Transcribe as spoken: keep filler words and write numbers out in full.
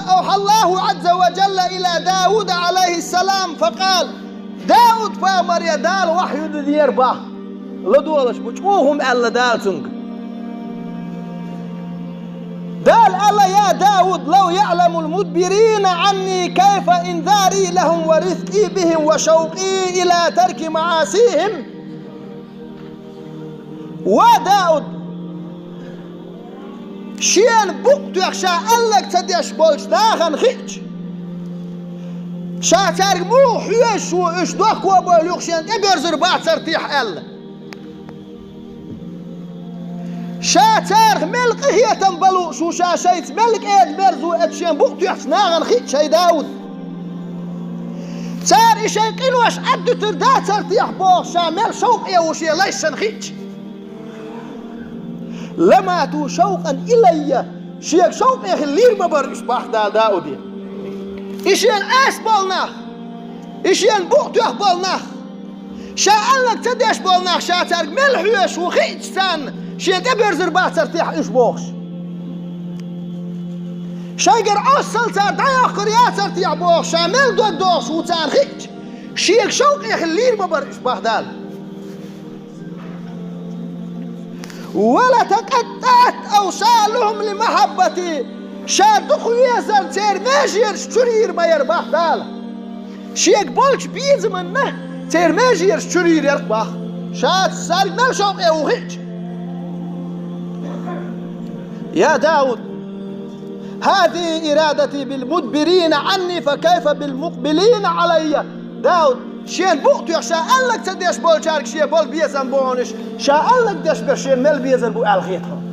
أوحى الله عز وجل إلى داود عليه السلام فقال, Дауд-пайхамаре Дала вахью динера бах, ладогӀалаш бу, чӀогӀа хӀума аьлла Дала цунга. Дала аьлла: يا داود لو يعلم المدبرين عني كيف إنذاري لهم ورفقي بهم وشوقي إلى ترك معاصيهم. Ва Дауд, шена букъ тоьхна ша аьлларг ца деш болчу нахана хиъча, ша цаьрга муха хьоьжуш ву, уьш дохко бевлла юха шена тӀеберзар бацара техьа аьлла. Ша царах мел къинхетам бан лууш ву, ша шайца мел кӀеда-мерза ву, оцу шена букъ тоьхначу нахана хиъча, хӀай Дауд. Цара и шайн къинош Ӏаддуьтур дацара техьа бохуш, ша мел шовкъе ву шен лайшна хиъча. لماتوا شوقا إلي, шега шовкъе хила лийр ма бара уьш, бах Дала Дауде. И шена ас болу нах, и шена букъ тоьхна болу нах, ша аьлларг ца деш болу нах, ша цаьрга мел хьоьжуш ву хиъча царна, шена тӀеберзар бацара техьа уьш бохуш. Шайгара Ӏоссал цара дӀайоккхур яцара техьа бохуш, ша мел дог дохуш ву царна хиъча, шега шовкъе хила лийр ма бара уьш, бах Дала. ولتقطعت أوصالهم لمحبتي, ша дукха везарна церан межераш чуьра йийр ма яра, бах Дала. Шега болчу безаманна церан межераш чуьра йийр яра, бах. Ша цаьрга мел шовкъе ву хиъча. يا داود هذه إرادتي بالمدبرين عني فكيف بالمقبلين علي. Дауд, шена букъ тоьхна ша аьлларг ца деш болчаьрга шен болу безам бу хьуна уьш, ша аьлларг деш берш шена мел безар бу аьлла хета хьуна.